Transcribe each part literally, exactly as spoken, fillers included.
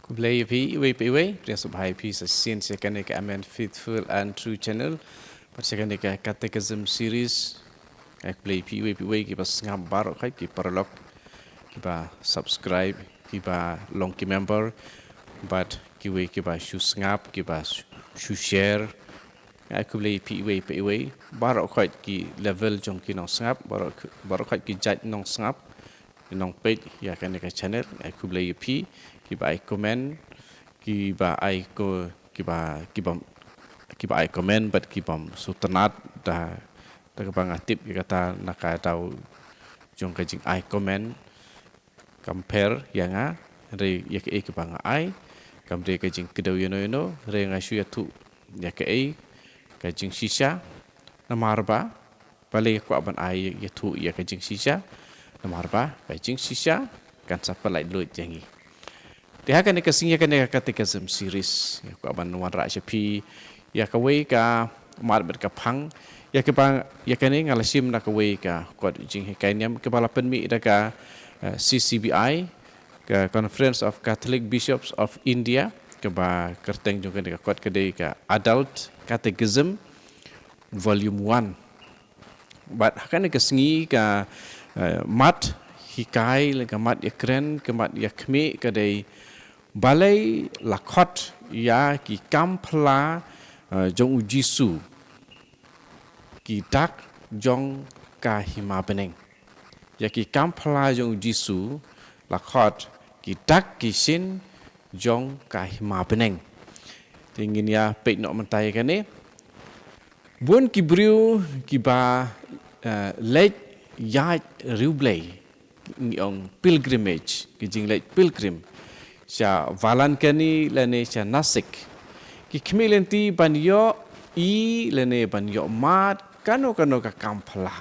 Khublei ïa phi iwei pa iwei, pdiang sngewbha ïa phi sa shisien sha kane ka Amen Faithful and True Channel. Bad sha kane ka Catechism Series. Khublei ïa phi iwei pa iwei kiba sngap baroh khoit, ki paralok kiba subscribe, kiba long ki member, bad kiwei kiba shu sngap, kiba shu share. Khublei ïa phi iwei pa iwei, baroh khoit ki level jong ki nongsngap, baroh, baroh khoit ki jait nongsngap, nongpeit ïa kane ka channel. Khublei ïa phi kiba ai comment, kiba ai ko, kiba, kiba, kiba ai comment bad kiba sngewtynnat da, da kaba nga tip ïa kata na ka daw jong ka jingai comment. Kam pher ïa nga, hynrei ïa kaei kaba nga ai kam dei ka jingkdew ïano ïano, hynrei nga shu ïathuh ïa kaei ka jingshisha. Namar ba balei nga kwah ban ai ïathuh ïa ka jingshisha? Namar ba ka jingshisha kan sa pynlait luid ïa ngi. Te ha kane ka sngi, ha kane ka Catechism Series, nga kwah ban wanrah sha phi ïa kawei ka mad bad ka phang. Ïa kaba, ïa kane nga la shim na kawei ka kot jinghikai niam kaba la pynmih da ka, eh, C C B I, ka Conference of Catholic Bishops of India, kaba kyrteng jong kane ka kot ka dei ka Adult Catechism, Volume one. Bad ha kane ka sngi ka, eh, mad hikai, lane ka mad ïakren, ka mad ïakhmih ka dei: Balei la khot ïa ki kam phylla, eh, jong u Jisu ki dak jong ka hima bneng? Ïa ki kam phylla jong u Jisu la khot ki dak ki shin jong ka hima bneng. Te ngin ïa peit noh mynta ïa kane. Bun ki briew kiba, eh, leit ïaid riewblei, ngi ong pilgrimage, ki jingleit pilgrim, sha Velankanni lane sha Nasik, ki khmih lynti ban ïohi lane ban ïohmad kano kano ka kam phylla.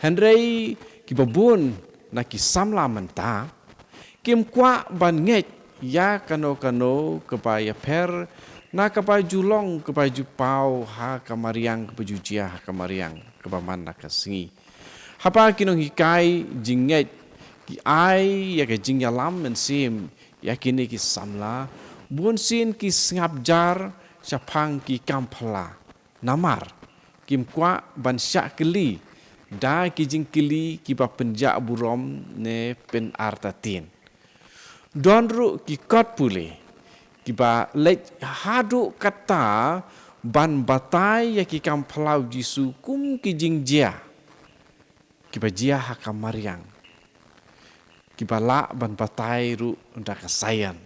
Hynrei kiba bun na ki samla mynta kim kwah ban ngeit ïa kano kano kaba ïapher na kaba ju long kaba ju paw ha ka mariang, kaba ju jia ha ka mariang, kaba man na ka sngi. Haba ki nonghikai jingngeit ki ai ïa ka jingïalam mynsiem ïa kine ki samla, bunsien ki sngap jar shaphang ki kam phylla. Namar kim kwah ban shah kylli da ki jingkylli kiba pynjah burom ne pynartatien. Don ruh ki kot pule kiba leit haduh katta ban batai ïa ki kam phylla u Jisu kum ki jingjia kiba jia ha ka mariang, kiba lah ban batai ruh da ka science.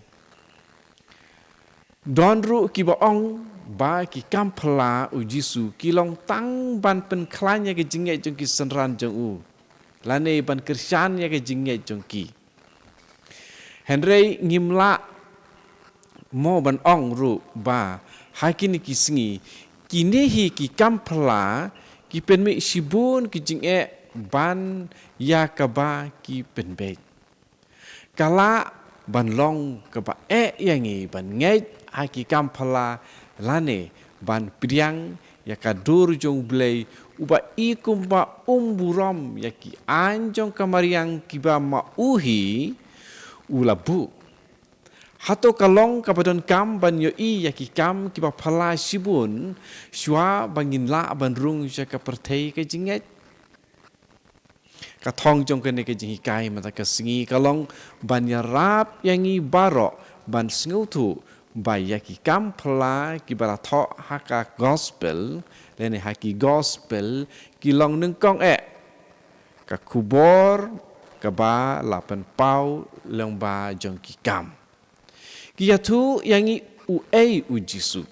Don ruh kiba ong ba ki kam phylla u Jisu ki long tang ban pynkhlaiñ ïa ka jingngeit jong ki synran jong u, lane ban kyrshan ïa ka jingngeit jong ki. Hynrei ngim lah mo ban ong ruh ba ha kine ki sngi, kine hi ki kam phylla ki pynmih shibun ki jingeh ban ïa kaba ki pynbeit. Ka lah ban long kaba eh ïa ngi ban ngeit ha ki kam phylla lane ban pdiang ïa ka dur jong U Blei, uba i kumba um burom ïa ki aiñ jong ka mariang kiba ma u hi u la buh. Hato ka long kaba donkam ban ïohi ïa ki kam kiba phylla shibun shuwa ba ngin lah ban rung sha ka pyrthei ka jingngeit? Ka thong jong kane ka jinghikai mynta ka sngi ka long ban ïarap ïa ngi baroh ban sngewthuh ba ïa ki kam phylla kiba la thoh ha ka gospel lane ha ki gospel ki long nyngkong eh ka khubor kaba la pynpaw lyngba jong ki kam. Ki ïathuh ïa ngi uei u Jisu,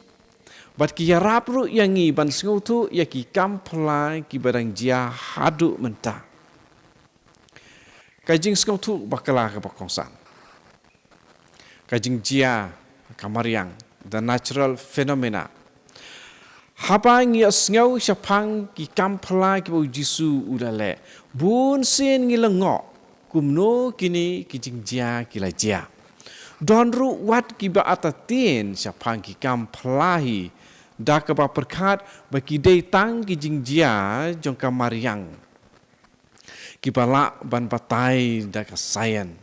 bad ki ïarap ruh ïa ngi ban sngewthuh ïa ki kam phylla kiba dang jia haduh mynta. Ka jingsngewthuh bakla kaba kongsan, ka jingjia ka mariang, the natural phenomena. Haba ngi ïohsngew shaphang ki kam phylla kiba u Jisu u la leh, bunsien ngi lyngngoh kumno kine ki jingjia ki la jia. Don ruh wat kiba artatien shaphang ki kam phylla hi, da kaba pyrkhat ba ki dei tang ki jingjia jong ka mariang kiba lah ban batai da ka science.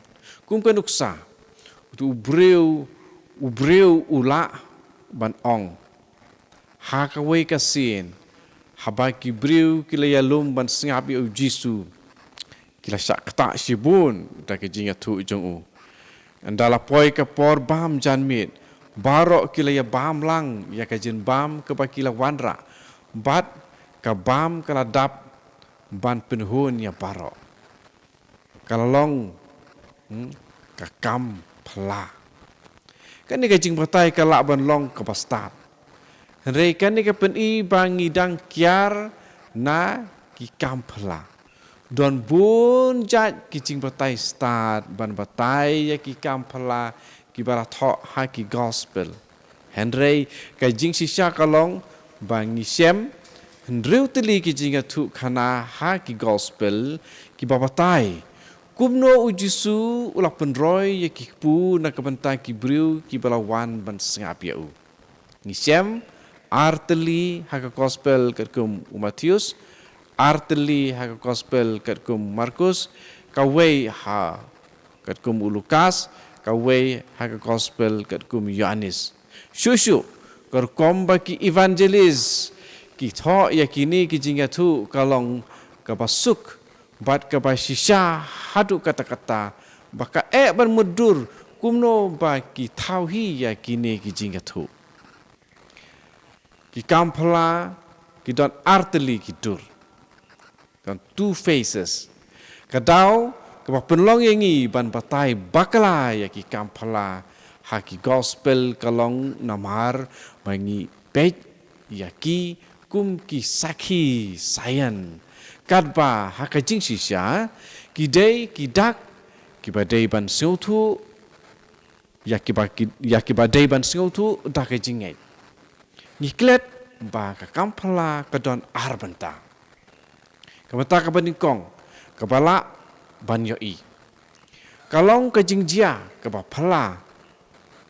Kum ka nuksa, u To u briew, u briew u lah ban ong. Ha kawei ka sien, haba ki briew ki la ïalum ban sngap ïa u Jisu, ki la shah ktah shibun da ka jingïathuh jong u. Ynda la poi ka por bam janmiet, baroh ki la ïabam lang ïa ka jingbam kaba ki la wanrah, bad ka bam ka la dap ban pynhun ïa baroh. Ka la long, hmm, ka kam phylla. Kane ka jingbatai ka lah ban long kaba stad. Hynrei kane ka pyni ba ngi dang kiar na ki kam phylla. Don bun jait ki jingbatai stad ban batai ïa ki kam phylla kiba la thoh ha ki gospel. Hynrei ka jingshisha ka long ba ngi shem hynriew tylli ki jingïathuhkhana ha ki gospel kiba batai kumno u Jisu u la pynroi ïa ki kpu na ka bynta ki briew kiba la wan ban sngap ïa u. Ngi shem ar tylli ha ka gospel katkum u Mathaios, ar tylli ha ka gospel katkum u Markos, kawei ha katkum u Lukas, kawei ha ka gospel katkum u Ïoannis. Shuh shuh, ka rukom ba ki evangelist ki thoh ïa kine ki jingïathuh ka long kaba suk bad kaba shisha haduh katta katta, ba ka eh ban mutdur kumno ba ki thaw hi ïa kine ki jingïathuh. Ki kam phylla ki don ar tylli ki dur. Don two faces. Ka daw kaba pynlong ïa ngi ban batai bakla ïa ki kam phylla ha ki gospel ka long namar ba ngi peit ïa ki kum ki sakhi sayan. Katba ha ka jingshisha ki dei ki dak kiba dei ban sngewthuh ïa kiba ki, ïa kiba dei ban sngewthuh da ka jingngeit. Ngi klet ba ka kam phylla ka don ar bynta. Ka bynta kaba nyngkong, kaba lah ban ïohi. Ka long ka jingjia kaba phylla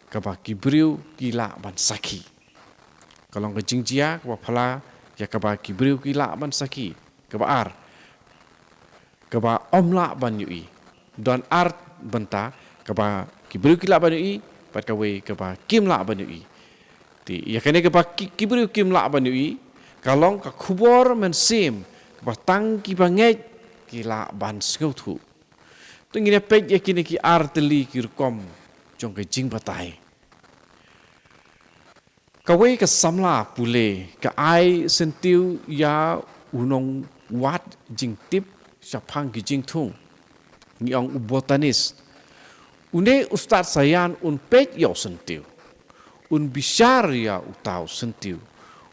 kaba ki briew ki lah ban sakhi. Ka long ka jingjia kaba phylla ïa kaba ki briew ki lah ban sakhi. Kaba ar, kaba ym lah ban ïohi. Don ar bynta, kaba ki briew ki lah ban ïohi bad kawei kaba kim lah ban ïohi. Te ïa kane kaba ki, ki briew kim lah ban ïohi ka long ka khubor mynsiem kaba tang kiba ngeit ki lah ban sngewthuh. To ngin ïa peit ïa kine ki ar tylli ki rukom jong ka jingbatai. Kawei ka samla pule ka ai syntiew ïa u nongwad jingtip shaphang ki jingthung, ngi ong u botanist. Une u stad sayan un peit ïa u syntiew, un bishar ïa uta u syntiew,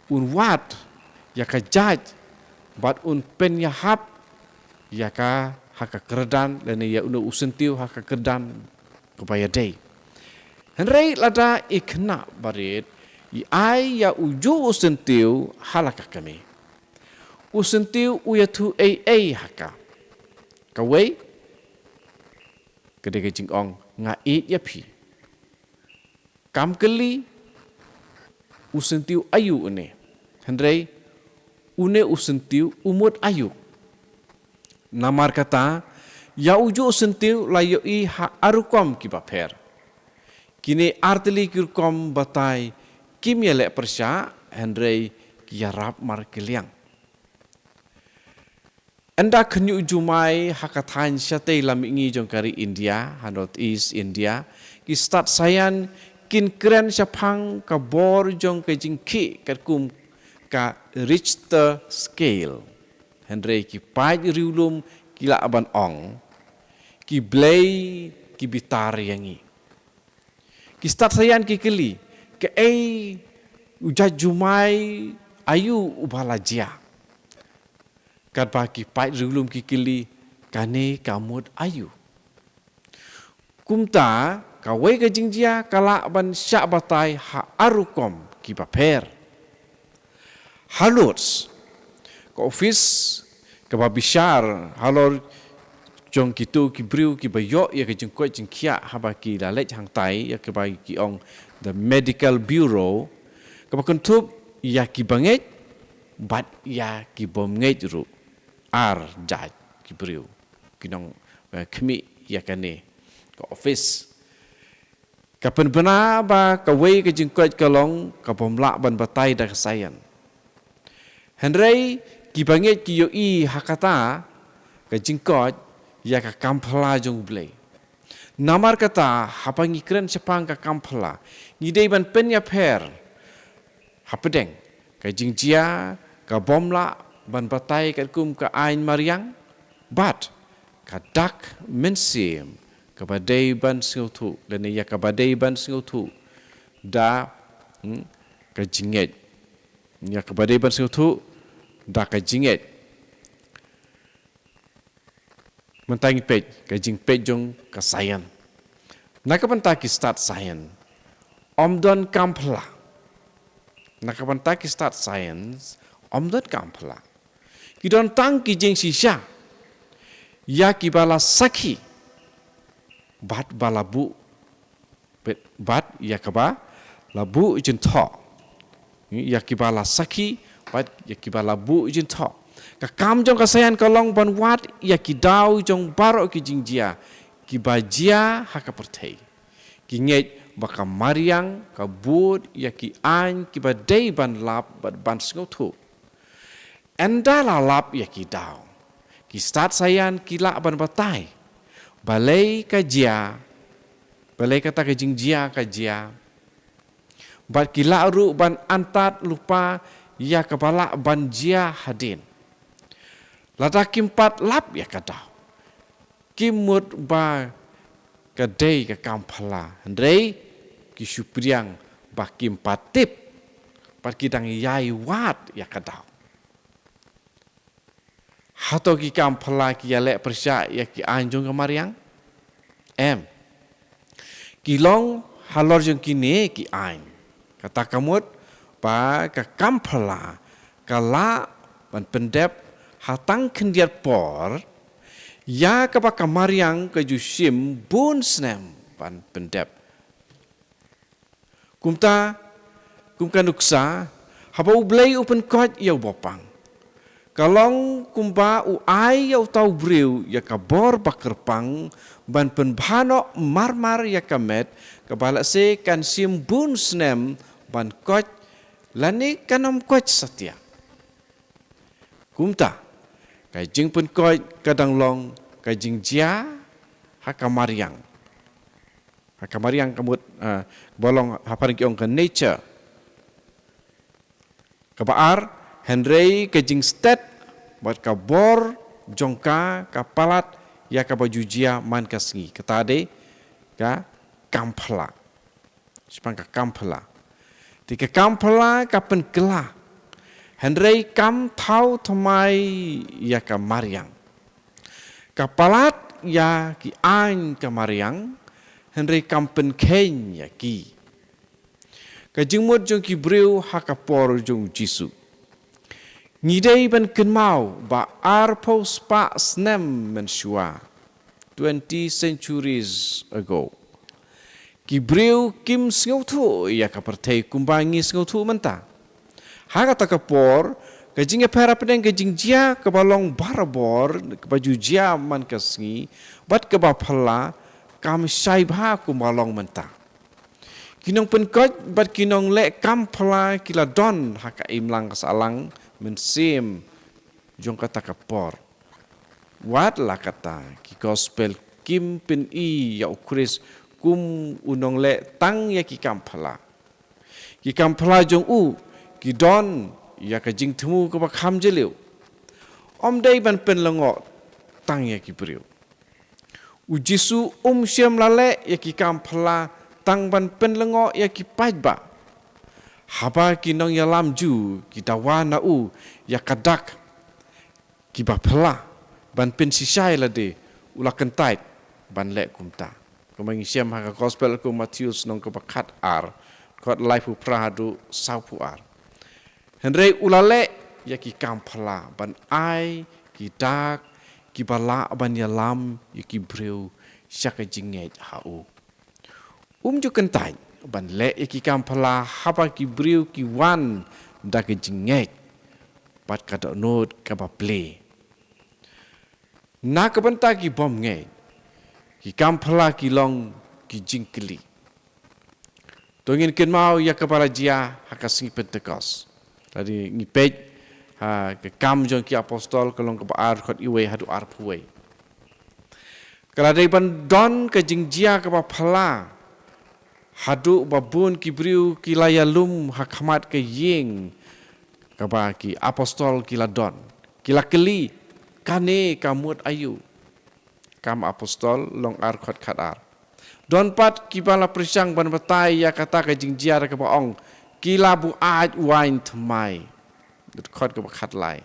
un wad ïa ka jait bad un pynïahap ïa ka ha ka kyrdan lane ïa une u syntiew ha ka kyrdan kaba ïadei. Hynrei lada i khynnah barit i ai ïa ujuh u syntiew ha la ka kmie, u syntiew u ïathuh ei ei ha ka. Kawei ka dei ka jingong, nga ïeit ïa phi. Kam kylli u syntiew aïu une, hynrei une u syntiew u mut aïu. Namar kata ïa ujuh u syntiew la ïohi ha ar rukom kiba pher. Kine ar tylli ki rukom batai kim ïaleh pyrshah hynrei ki ïarap markylliang. Ynda khynñiuh jumai ha ka thaiñ shatei lam mihngi jong ka ri India, ha North East India, ki stad sayan kin kren shaphang ka bor jong ka jingkhih katkum ka Richter scale. Hynrei ki paid riewlum ki lah ban ong, ki blei ki bitar ïa ngi. Ki stad sayan ki kylli, kaei u jait jumai aïu uba la jia. Katba ki paid riewlum ki kylli, kane ka mut aïu. Kumta kawei ka jingjia ka lah ban shah batai ha ar rukom kiba pher. Ha Lourdes, ka ophis kaba bishar halor jong kito ki briew kiba ïoh ïa ka jingkoit jingkhiah haba ki la leit hangtai, ïa kaba ki ong the medical bureau, kaba kynthup ïa kiba ngeit bad ïa ki bym ngeit ruh. Ar jait ki briew ki nong, eh, khmih ïa kane ka ophis. Ka pynbna ba kawei ka jingkoit ka long ka bym lah ban batai da ka saïan. Hynrei kiba ngeit ki ïohi ha kata ka jingkoit ïa ka kam phylla jong U Blei. Namar kata, haba ngi kren shaphang ka kam phylla, ngi dei ban pynïapher hapdeng ka jingjia ka bym lah ban batai katkum ka aiñ mariang bad ka dak mynsiem kaba dei ban sngewthuh, lane ïa kaba dei ban sngewthuh da, hmm, ka jingngeit. Ïa kaba dei ban sngewthuh da ka jingngeit. Mynta ngi peit ka jingpeit jong ka saïan. Na ka bynta ki stad saïan, ym don kam phylla. Na ka bynta ki stad saïan, ym don kam phylla. Ki don tang ki jingshisha ïa kiba la sakhi bad ba la buh bad ïa kaba la buh jingthoh. Ïa kiba la sakhi bad ïa kiba la buh jingthoh. Ka kam jong ka saïan ka long ban wad ïa ki daw jong baroh ki jingjia kiba jia ha ka pyrthei. Ki ngeit ba ka mariang ka bud ïa ki aiñ kiba dei ban lap bad ban sngewthuh. Ynda la lap ïa ki daw, ki stad saïan ki lah ban batai balei ka jia, balei kata ka jingjia ka jia. Bad ki lah ruh ban antad lypa ïa kaba lah ban jia hadien. Lada kim pat lap ïa ka daw, kim mut ba ka dei ka kam phylla, hynrei ki shu pdiang ba kim pat tip bad ki dang ïai wad ïa ka daw. Hato ki kam phylla ki ïaleh pyrshah ïa ki aiñ jong ka mariang? Em. Ki long halor jong kine ki aiñ. Kata ka mut ba ka kam phylla ka lah ban pyndep ha tang khyndiat por ïa kaba ka mariang ka ju shim bun snem ban pyndep. Kumta, kum ka nuksa, haba U Blei u pynkoit ïa u bapang, ka long kumba u ai ïa uta u briew ïa ka bor ba kyrpang ban pynbha noh marmar ïa ka met kaba lehse kan shim bun snem ban koit lane kan ym koit satia. Kumta, ka jingpynkoit ka dang long ka jingjia ha ka mariang. Ha ka mariang ka mut, ah, ba long ha phareng ki ong ka nature. Kaba ar, hynrei ka jingstet bad ka bor jong ka ka palat ïa kaba ju jia man ka sngi. Kata dei ka kam phylla. Shaphang ka kam phylla. Te ka kam phylla ka pynkylla. Hynrei kam thaw thymmai ïa ka mariang. Ka palat ïa ki aiñ ka mariang, hynrei kam pynkheiñ ïa ki. Ka jingmut jong ki briew ha ka por jong u Jisu. Ngi dei ban kynmaw ba arphew spah snem mynshuwa, twenty centuries ago, ki briew kim sngewthuh ïa ka pyrthei kumba ngi sngewthuh mynta. Ha kata ka por, ka jingïapher hapdeng ka jingjia kaba long barabor, kaba ju jia man ka sngi, bad kaba phylla, kam shai bha kumba long mynta. Ki nongpynkoit bad ki nongleh kam phylla ki la don ha ka imlang ka sahlang mynsiem jong kata ka por. Wat la katta, ki gospel kim pyni ïa u Khrist kum u nongleh tang ïa ki kam phylla. Ki kam phylla jong u ki don ïa ka jingthmu kaba kham jylliew. Ym dei ban pynlyngngoh tang ïa ki briew. U Jisu um shym la leh ïa ki kam phylla tang ban pynlyngngoh ïa ki paidbah. Haba ki nongïalam Jiw ki dawa na u ïa ka dak kiba phylla ban pynshisha ïa lade, u la kyntait ban leh kumta. Kumba ngi shem ha ka gospel u Mathaios lynnong kaba khatar, dkhot laiphew phra haduh sawphew ar. Hynrei u la leh ïa ki kam phylla ban ai ki dak kiba lah ban ïalam ïa ki briew sha ka jingngeit ha u. Um ju kyntait ban leh ïa ki kam phylla haba ki briew ki wan da ka jingngeit bad ka dohnud kaba plie. Na ka bynta ki bym ngeit, ki kam phylla ki long ki jingkylli. To ngin kynmaw ïa kaba la jia ha ka sngi Pentekost. Lada ngi peit ha ka Kam jong ki Apostol ka lynnong kaba ar, dkhot wei haduh arphew wei. Ka la dei ban don ka jingjia kaba phylla, haduh ba bun ki briew ki la ïalum ha khmat ka ïing kaba ki Apostol ki la don. Ki la kylli, "Kane ka mut aïu?" Kam Apostol lynnong ar, dkhot khatar. Don pat kiba la pyrshang ban batai ïa kata ka jingjia da kaba ong, "Ki la buaid waiñ thymmai." Dkhot kaba khatlai.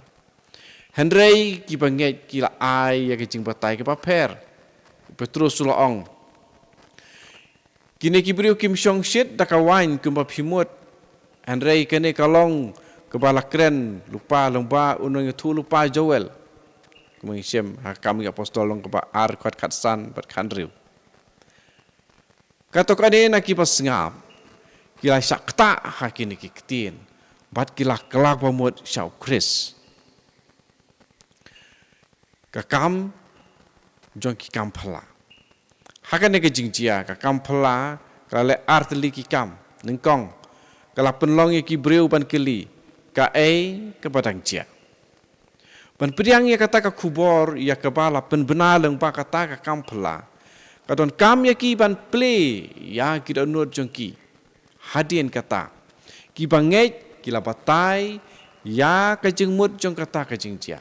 Hynrei kiba ngeit ki la ai ïa ka jingbatai kaba pher. Petrus u la ong, "Kine ki briew kim shong shit da ka waiñ kumba phi mut. Hynrei kane ka long kaba la kren lyngba, lyngba u nongïathuhlypa Joel." Kumba ngi shem ha Kam ki Apostol lynnong kaba ar, dkhot khatsan bad khathynriew. Katto katne na kiba sngap ki la shah ktah ha kine ki ktien bad ki la kylla bamut sha u Khrist. Ka kam jong ki kam phylla. Ha kane ka jingjia ka kam phylla ka la leh ar tylli ki kam. Nyngkong, ka la pynlong ïa ki briew ban kylli, "Kaei kaba dang jia?" Ban pdiang ïa kata ka khubor ïa kaba la pynbna lyngba kata ka kam phylla, ka donkam ïa ki ban plie ïa ki dohnud jong ki. Hadien kata, kiba ngeit ki la batai ïa ka jingmut jong kata ka jingjia.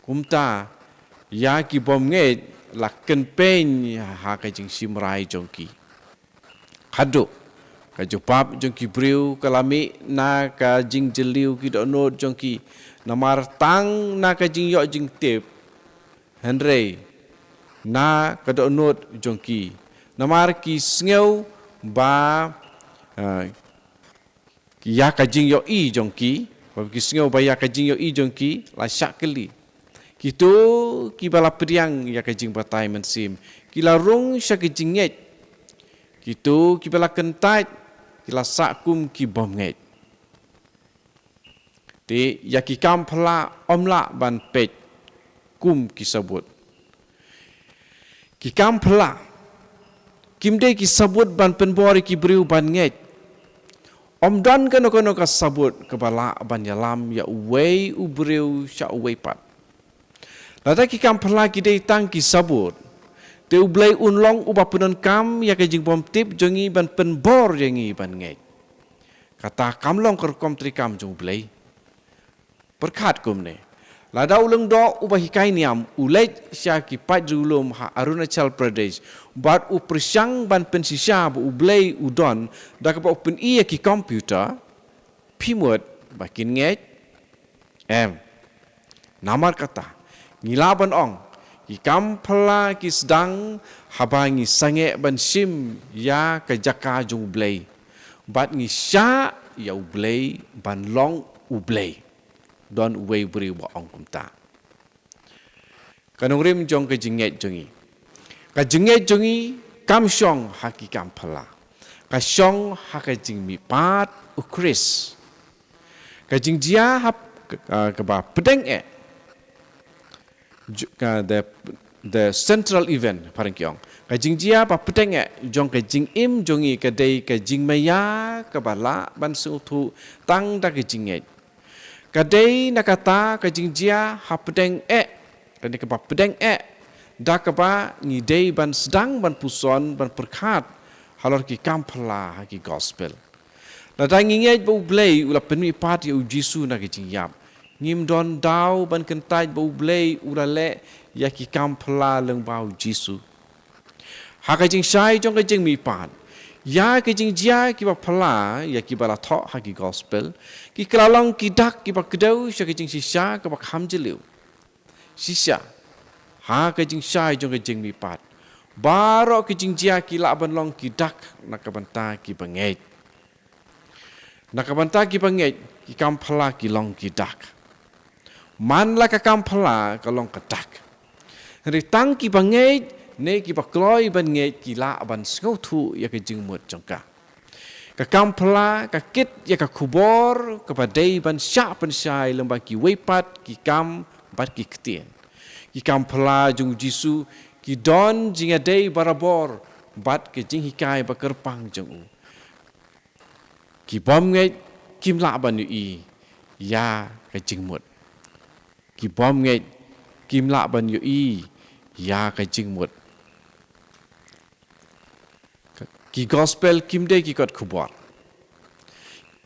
Kumta, ïa ki bym ngeit la kynpeiñ ha ka jingshim rai jong ki. Haduh ka jubab jong ki briew ka la mih na ka jingjylliew ki dohnud jong ki, namar tang na ka jingïoh jingtip, hynrei na ka dohnud jong ki, namar ki sngew ba, eh, ïa ka jingïohi jong ki, ba ki sngew ba ïa ka jingïohi jong ki la shah kylli. Kito kiba la pdiang ïa ka jingbatai mynsiem ki la rung sha ka jingngeit. Kito kiba la kyntait ki la sah kum ki bym ngeit. Te ïa ki kam phylla ym lah ban peit kum ki sabut. Ki kam phylla kim dei ki sabut ban pynbor ïa ki briew ban ngeit. Ym don kano kano ka sabut kaba lah ban ïalam ïa uwei u briew sha uwei pat. Lada ki kam phylla ki dei tang ki sabut, te U Blei un long uba pyndonkam ïa ka jingbymtip jong ngi ban pynbor ïa ngi ban ngeit. Kata kam long ka rukom treikam jong U Blei. Pyrkhat kumne. Lada u lyngdoh uba hikai niam u leit sha ki paid riewlum ha Arunachal Pradesh bad u pyrshang ban pynshisha ba U Blei u don da kaba u pyni ïa ki computer, phi mut ba kin ngeit? Em. Namar kata, ngi lah ban ong, ki kam phylla ki sdang haba ngi sangeh ban shim ïa ka jaka jong U Blei bad ngi shah ïa U Blei ban long U Blei. Don uwei u briew ba ong kumta. Ka nongrim jong ka jingngeit jong ngi. Ka jingngeit jong ngi kam shong ha ki kam phylla. Ka shong ha ka jingmihpat U Khrist. Ka jingjia hap ka, ka, kaba pdeng eh. Ju-, ka the, the central event, phareng ki ong. Ka jingjia ba pdeng eh jong ka jingim jong ngi ka dei ka jingmaïa kaba lah ban sngewthuh tang da ka jingngeit. Ka dei na kata ka jingjia hapdeng eh, kane kaba pdeng eh, da kaba ngi dei ban sdang ban puson ban pyrkhat halor ki kam phylla ha ki gospel. Lada ngi ngeit ba U Blei u la pynmihpat ïa U Jisu na ka jingïap, ngim don daw ban kyntait ba U Blei u la leh ïa ki kam phylla lyngba U Jisu. Ha ka jingshai jong ka jingmihpat, ïa ka jingjia kiba phylla ïa kiba la thoh ha ki gospel, ki kylla long ki dak kiba kdew sha ka jingshisha kaba kham jylliew. Shisha, ha ka jingshai jong ka jingmihpat, baroh ka jingjia ki lah ban long ki dak na ka bynta kiba ngeit. Na ka bynta kiba ngeit, ki kam phylla ki long ki dak. Man la ka kam phylla ka long ka dak. Hynrei tang kiba ngeit ne kiba kloi ban ngeit ki lah ban sngewthuh ïa ka jingmut jong ka. Ka kam phylla ka kit ïa ka khubor kaba dei ban shah pynshai lyngba kiwei pat ki kam bad ki ktien. Ki kam phylla jong U Jisu ki don jingïadei barabor bad ka jinghikai ba kyrpang jong u. Ki bym ngeit kim lah ban ïohi ïa ka jingmut. Ki bym ngeit kim lah ban ïohi ïa ka jingmut. Ki gospel kim dei ki kot khubor.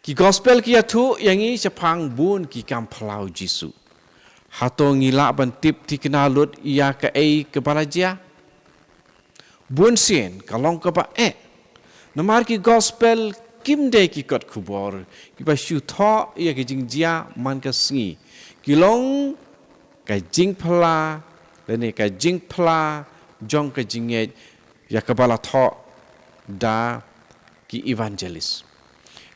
Ki gospel ki ïathuh ïa ngi shaphang bun ki kam phylla u Jisu. Hato ngi lah ban tip thikna lut ïa kaei kaba la jia? Bun sien ka long kaba eh. Namar ki gospel kim dei ki kot khubor kiba shu thoh ïa ka jingjia man ka sngi. Ki long ka jingphylla, lane ka jingphylla jong ka jingngeit ïa kaba la thoh da ki evangelist.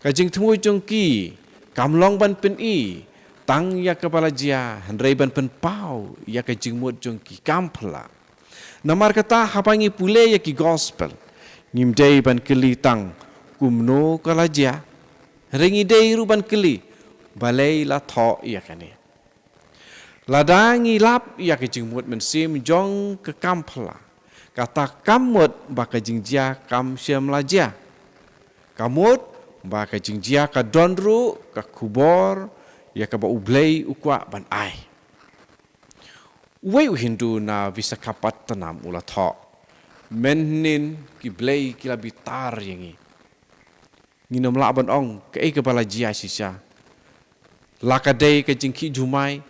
Ka jingthmu jong ki kam long ban pyni tang ïa kaba la jia, hynrei ban pynpaw ïa ka jingmut jong ki kam phylla. Namar kata, haba ngi pule ïa ki gospel, ngim dei ban kylli tang kumno ka la jia, hynrei ngi dei ruh ban kylli balei la thoh ïa kane. Lada ngi lap ïa ka jingmut mynsiem jong ka kam phylla, kata kam mut ba ka jingjia kam shym la jia. Ka mut ba ka jingjia ka don ruh ka khubor ïa kaba U Blei u kwah ban ai. Uwei u Hindu na Visakhapatnam u la thoh, mynhynnin ki blei ki la bitar ïa ngi. Ngin ym lah ban ong kaei kaba la jia shisha. La ka dei ka jingkhih jumai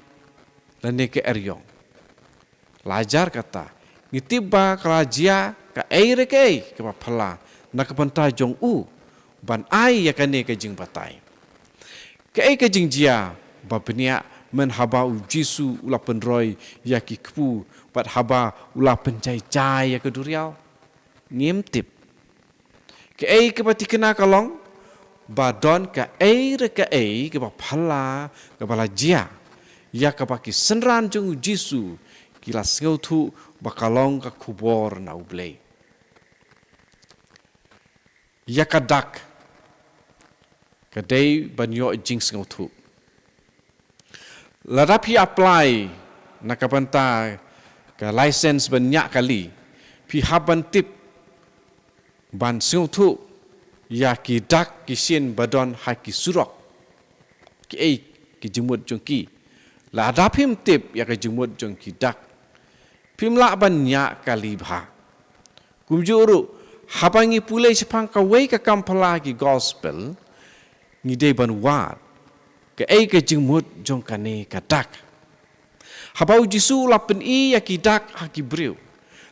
lane ka eriong. La jar kata, ngi tip ba ka la jia kaei re kaei kaba phylla na ka bynta jong u ban ai ïa kane ka jingbatai. Kaei ka jingjia ba bniah, myn haba u Jisu u la pynroi ïa ki kpu bad haba u la pynjai jai ïa ka duriaw? Ngim tip. Kaei kaba thikna ka long ba don kaei re kaei kaba phylla kaba la jia ïa kaba ki synran jong u Jisu ki la sngewthuh ba ka long ka khubor na U Blei. Ïa ka dak ka dei ban ïoh jingsngewthuh. Lada phi apply na ka bynta ka license ban ñiah kali, phi hap ban tip ban sngewthuh ïa ki dak ki shin ba don ha ki surok. Kiei ki jingmut jong ki? Lada phim tip ïa ka jingmut jong ki dak, phim lah ban ñiah kali bha. Kumjuh ruh, haba ngi pule shaphang kawei ka kam phylla ki gospel, ngi dei ban wad kaei ka jingmut jong kane ka dak. Haba u Jisu u la pyni ïa ki dak ha ki briew,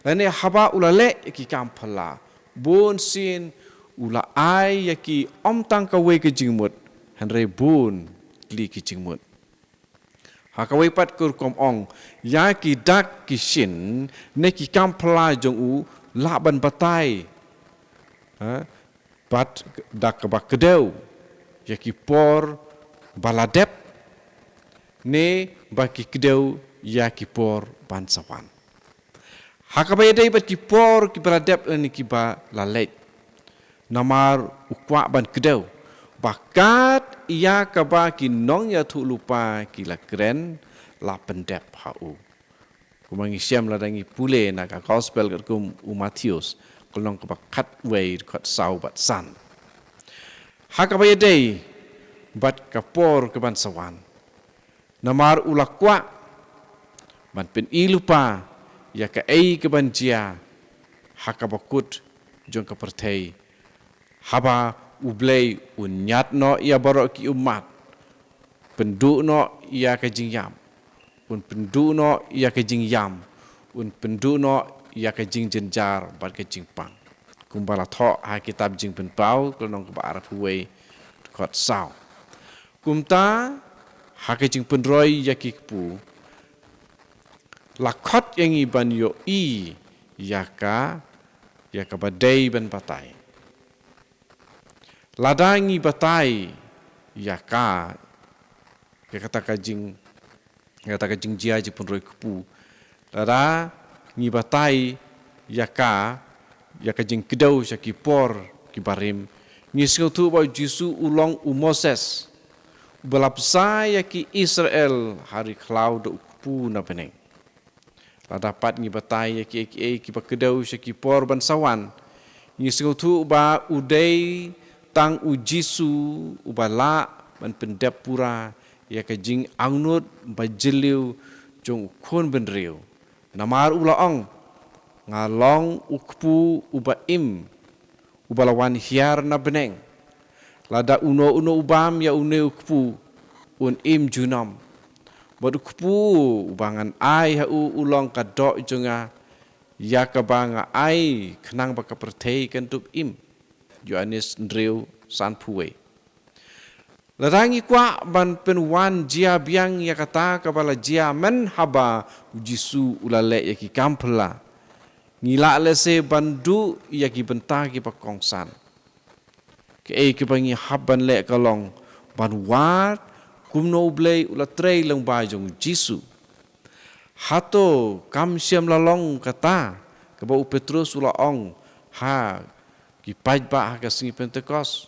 lane haba u la leh ïa ki kam phylla, bun sien u la ai ïa ki ym tang kawei ka jingmut, hynrei bun tylli ki jingmut. Ha kawei pat ka rukom ong, ïa ki dak ki shin ne ki kam phylla jong u lah ban batai, ha, bad da kaba kdew ïa ki por ba la dep, ne ba ki kdew ïa ki por ban sa wan. Ha kaba ïadei bad ki por kiba la dep lane kiba la leit, namar u kwah ban kdew ba kat ïa kaba ki nongïathuhlypa ki la kren la pyndep ha u. Kumba ngi shem lada ngi pule na ka gospel katkum u Mathaios, ka lynnong kaba khatwei, dkhot saw bad san. Ha kaba ïadei bad ka por kaban sa wan, namar u la kwah ban pyni lypa ïa kaei kaban jia ha kaba kut jong ka pyrthei, haba U Blei un ñiad noh ïa baroh ki ummat, pynduh noh ïa ka jingïap, un pynduh noh ïa ka jingïam, un pynduh noh ïa ka jingjynjar bad ka jingpang. Kumba la thoh ha kitab Jingpynpaw, ka lynnong kaba arphew wei, dkhot saw. Kumta, ha ka jingpynroi ïa ki kpu, la khot ïa ngi ban ïohi ïa ka, ïa kaba dei ban batai. Lada ngi batai ïa ka, ïa kata ka jing, ïa kata ka jingjia jingpynroi kpu, lada ngi batai ïa ka, ïa ka jingkdew sha ki por kiba rim, ngi sngewthuh ba u Jisu u long u Moses uba la bsa ïa ki Israel ha ri khlaw da u kpu na bneng. Lada pat ngi batai ïa kiei kiei kiba kdew sha ki por ban sa wan, ngi sngewthuh ba u dei tang u Jisu uba lah ban pyndep pura ïa ka jingangnud ba jylliew jong u khun bynriew. Namar u la ong, nga long u kpu uba im, uba la wan hiar na bneng. Lada uno uno u bam ïa une u kpu, un im junom. Bad u kpu uba ngan ai ha u u long ka doh jong nga, ïa kaba nga ai khnang ba ka pyrthei kan dup im. Ïoannis hynriew, sanphew wei. Lada ngi kwah ban pynwan jia biang ïa kata kaba la jia mynhaba u Jisu u la leh ïa ki kam phylla, ngi lah lehse ban duh ïa ki bynta kiba kongsan. Kaei kaba ngi hap ban leh ka long ban wad kumno u Blei u la trei lyngba jong u Jisu. Hato kam shym la long kata kaba u Petrus u la ong ha ki paidbah ha ka sngi Pentekost?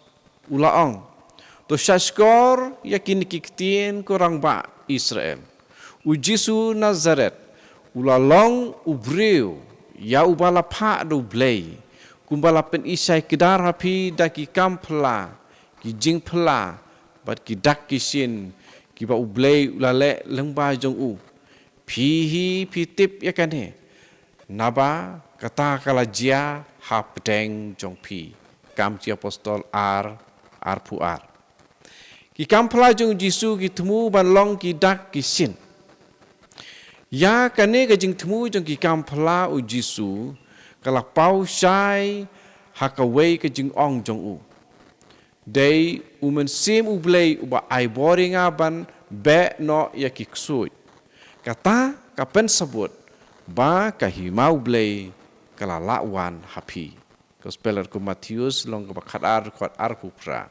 U la ong, to shahshkor ïa kine ki ktien, ko rangbah Israel. U Jisu Nazaret u la long u briew ïa uba la phah da u Blei, kumba la pyni shai kdar ha phi da ki kam phylla, ki jingphylla bad ki dak ki shin kiba u Blei u la leh lyngba jong u. Phi hi phi tip ïa kane, naba kata ka la jia hapdeng jong phi. Kam ki Apostol ar, arphew ar. Ki kam phylla jong u Jisu ki thmu ban long ki dak ki shin. Ïa kane ka jingthmu jong ki kam phylla u Jisu ka la paw shai ha kawei ka jingong jong u. Dei u Mynsiem u Blei uba ai bor ïa nga ban beh noh ïa ki ksuid. Kata ka pynsabut ba ka hima u Blei ka la lah wan ha phi. Gospel ar kum Mathaios lynnong kaba khatar, dkhot arphew phra.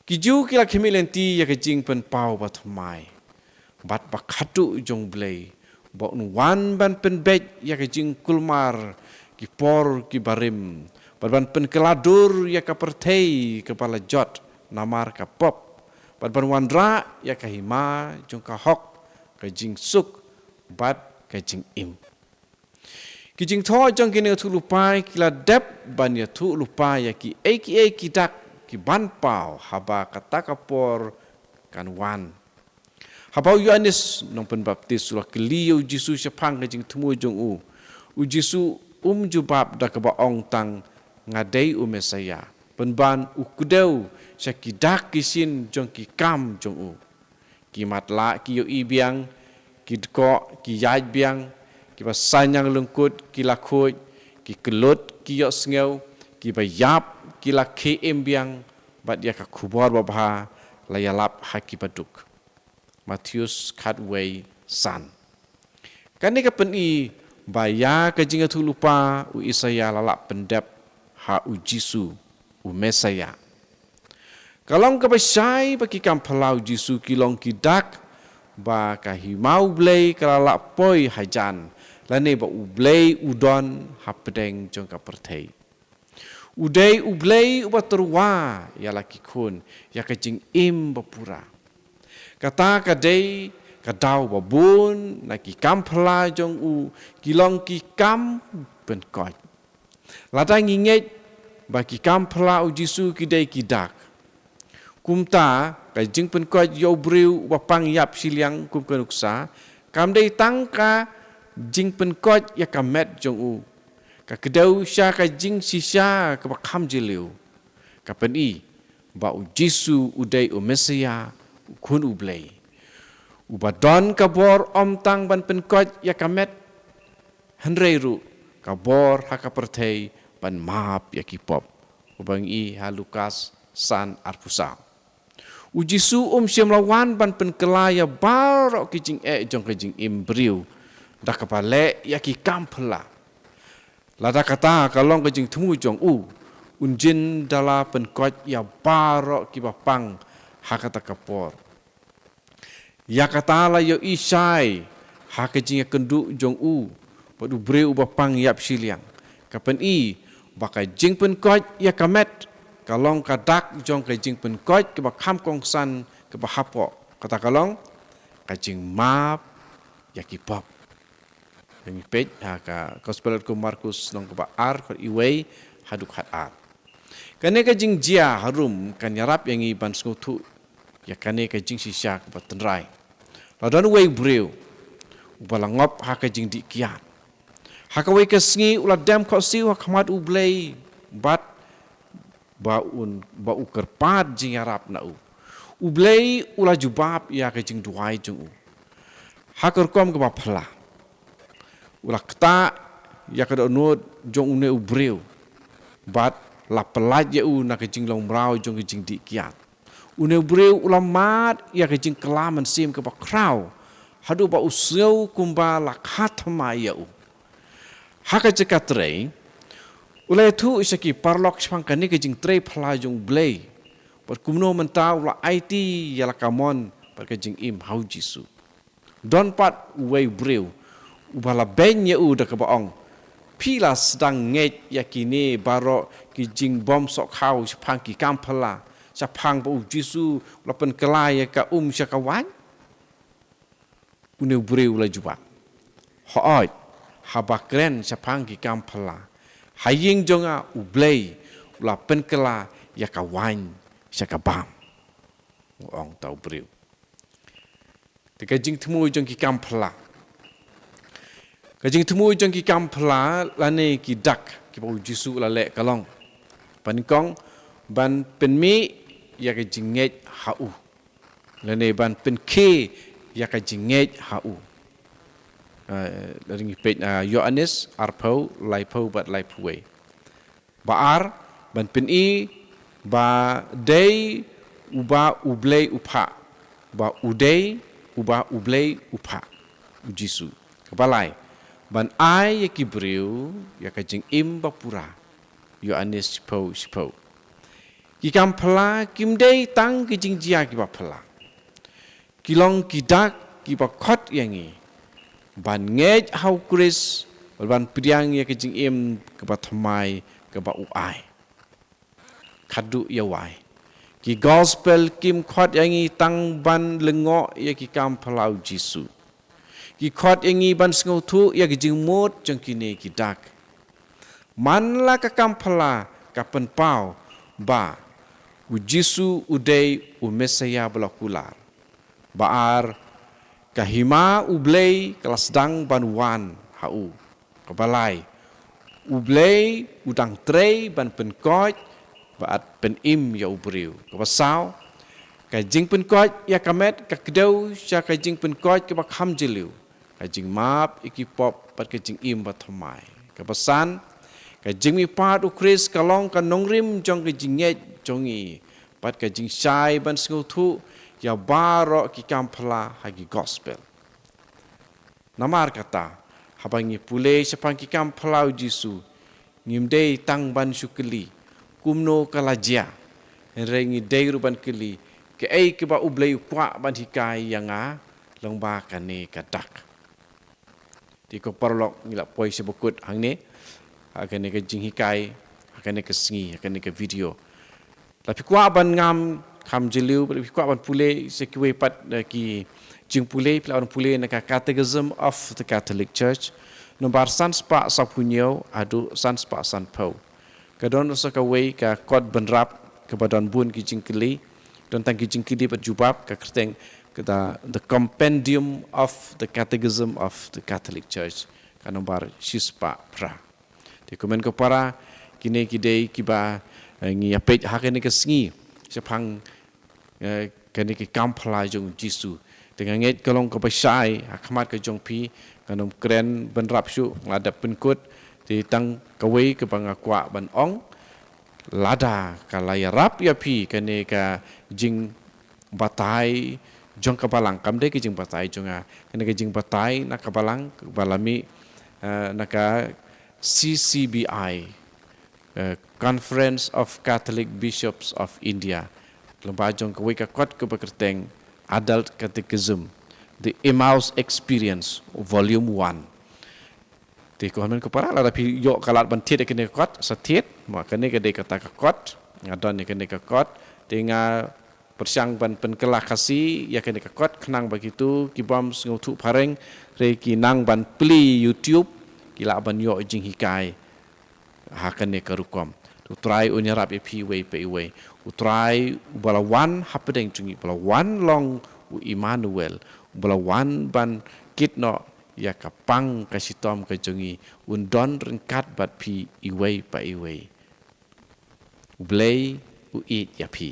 Ki Jiw ki la khmih lynti ïa ka jingpynpaw bathymmai bad ba khadduh jong u Blei, ba un wan ban pynbeit ïa ka jingkulmar ki por kiba rim, bad ban pynkylla dur ïa ka pyrthei kaba la jot namar ka pop, bad ban wanrah ïa ka hima jong ka hok, ka jingsuk bad ka jingim. Ki jingthoh jong kine ki ïathuhlypa ki la dep ban ïathuhlypa ïa kiei kiei ki dak kiban paw haba kata ka por kan wan. Haba u Ïoannis Nongpynbaptis u la kylli ïa u Jisu shaphang ka jingthmu jong u, u Jisu um jubab da kaba ong tang, nga dei u Messaïah. Pynban u kdew sha ki dak ki shin jong ki kam jong u. Ki matlah ki ïohi biang, ki dkoh ki ïaid biang, kiba saiñang lyngkut ki la khuid, ki kyllut ki ïohsngew, kiba ïap ki la khie im biang, bad ïa ka khubor babha la ïalap ha kiba duk. Mathaios khatwei, san. Kane ka pyni ba ïa ka jingïathuhlypa u Isaïah la lah pyndep ha u Jisu, u Messaïah. Ka long kaba shai ba ki kam phylla u Jisu ki long ki dak ba ka hima u Blei ka la lah poi hajan, lane ba u Blei u don hapdeng jong ka pyrthei. U dei u Blei uba tyrwa ïa la ki khun ïa ka jingim bapura. Kata ka dei ka daw ba bun na ki kam phylla jong u ki long ki kam pynkoit. Lada ngi ngeit ba ki kam phylla u Jisu ki dei ki dak, kumta ka jingpynkoit ïa u briew uba pang ïap shiliang kum ka nuksa, kam dei tang ka jingpynkoit ïa ka met jong u, ka kdew sha ka jingshisha kaba kham jylliew. Ka pyni ba u Jisu u dei u Messaïah, u Khun u Blei, uba don ka bor ym tang ban pynkoit ïa ka met, hynrei ruh ka bor ha ka pyrthei ban map ïa ki pop. Uba ngi ha Lukas san arphew saw. U Jisu um shym la wan ban pynkylla ïa baroh ki jingeh jong ka jingim briew da kaba leh ïa ki kam phylla. Lada kata ka long ka jingthmu jong u, un jin da la pynkoit ïa baroh kiba pang ha kata ka por. Ïa kata la ïohi shai ha ka jingïakynduh jong u bad u briew uba pang ïap shiliang. Ka pyni ba ka jingpynkoit ïa ka met ka long ka dak jong ka jingpynkoit kaba kham kongsan kaba hapoh. Kata ka long ka jingmap ïa ki pop. Ngi peit ha ka Gospel u Markus lynnong kaba ar, dkhot wei haduh khatar. Kane ka jingjia harum kan ïarap ïa ngi ban sngewthuh ïa kane ka jingshisha kaba tynrai. La don uwei u briew uba la ngop ha ka jingdih kiad. Ha kawei ka sngi u la dem khohsiew ha khmat U Blei bad ba un, ba u kyrpad jingïarap na u. U Blei u la jubab ïa ka jingduwai jong u ha ka rukom kaba phylla. U la ktah ïa ka dohnud jong une u briew bad la pyllait ïa u na ka jinglong mraw jong ka jingdih kiad. Une u briew u la mad ïa ka jingkylla mynsiem kaba khraw haduh ba u sngew kumba la kha thymmai ïa u. Ha ka jaka trei, u la ïathuh sha ki paralok shaphang kane ka jingtrei phylla jong U Blei bad kumno mynta u la aiti ïa la ka mon bad ka jingim ha U Jisu. Don pat uwei u briew uba la beiñ ïa u da kaba ong, phi la sdang ngeit ïa kine baroh ki jingbymsohkhaw shaphang ki kam phylla, shaphang ba U Jisu u la pynkylla ïa ka um sha ka waiñ? Une u briew u la jubab, hooid, haba kren shaphang ki kam phylla ha ïing jong nga, U Blei u la pynkylla ïa ka waiñ sha ka bam, u ong uta u briew. Te ka jingthmu jong ki kam phylla, ka jingthmu jong ki kam phylla lane ki dak kiba U Jisu u la leh ka long ba nyngkong ban pynmih ïa ka jingngeit ha u, lane ban pynkhie ïa ka jingngeit ha u. Ah, lada ngi peit, ah, Ïoannis arphew, laiphew bad laiphew wei. Ba ar, ban pyni ba dei uba U Blei u phah, ba u dei uba U Blei u phah, U Jisu. Kaba lai, ban ai ïa ki briew ïa ka jingim ba pura, Ïoannis shiphew, shiphew. Ki kam phylla kim dei tang ki jingjia kiba phylla. Ki long ki dak kiba khot ïa ngi ban ngeit ha U Khrist bad ban pdiang ïa ka jingim kaba thymmai kaba u ai. Khadduh ïa wai, ki gospel kim khot ïa ngi tang ban lyngngoh ïa ki kam phylla U Jisu. Ki khot ïa ngi ban sngewthuh ïa ka jingmut jong kine ki dak. Man la ka kam phylla ka pynpaw ba U Jisu u dei u Messaïah ba la kular. Ba ar, ka hima U Blei ka la sdang ban wan ha u. Kaba lai, U Blei u dang trei ban pynkoit bad pynim ïa u briew. Kaba saw, ka jingpynkoit ïa ka met ka kdew sha ka jingpynkoit kaba kham jylliew, ka jingmap ïa ki pop bad ka jingim ba thymmai. Kaba san, ka jingmihpat U Khrist ka long ka nongrim jong ka jingngeit jong ngi bad ka jingshai ban sngewthuh ïa baroh ki kam phylla ha ki gospel. Namar kata, haba ngi pule shaphang ki kam phylla U Jisu, ngim dei tang ban shu kylli kumno ka la jia, hynrei ngi dei ruh ban kylli kaei kaba U Blei u kwah ban hikai ïa nga lyngba kane ka dak. Te ko paralok, ngi la poi sha ba kut hangne ha kane ka jinghikai, ha kane ka sngi, ha kane ka video. Lada phi kwah ban ngam kham jylliew, lada phi kwah ban pule sha kiwei pat, eh, ki jingpule, phi lah ban pule na ka Catechism of the Catholic Church, nombar san spah sawphew hynñiew haduh san spah sanphew. Ka don sa kawei ka kot bynrap kaba don bun ki jingkylli, don tang ki jingkylli bad jubab, ka kyrteng kata The Compendium of the Catechism of the Catholic Church, ka nombar shispah phra. Te ko hynmen ko para, kine ki dei kiba, eh, ngi ïa peit ha kane ka sngi shaphang, eh, kane ki kam phylla jong U Jisu. Te nga ngeit ka long kaba shai ha khmat ka jong phi, ngan ym kren bynrap shuh, nga la dep pynkut. Te tang kawei kaba nga kwah ban ong, lada ka la ïarap ïa phi kane ka jingbatai jong ka Balang, kam dei ka jingbatai jong nga, kane ka jingbatai na ka Balang kaba la mih, eh, na ka C C B I, eh, Conference of Catholic Bishops of India, lyngba jong kawei ka kot kaba kyrteng Adult Catechism, The Emmaus Experience, Volume one. Te ko hynmen ko para, lada phi ïoh ka lad ban thied ïa kane ka kot, sa thied. Ma kane ka dei kata ka kot, nga don ïa kane ka kot. Te nga pyrshang ban pynkylla Khasi ïa kane ka kot khnang ba kito ki bym sngewthuh phareng, hynrei ki nang ban plie YouTube, ki lah ban ïoh jinghikai ha kane ka rukom. U Trai un ïarap ïa phi iwei pa iwei. U Trai uba la wan hapdeng jong ngi, uba la wan long u Immanuel, uba la wan ban kit noh ïa ka pang ka shitom ka jong ngi, un don ryngkat bad phi iwei pa iwei. U Blei u ïeit ïa phi.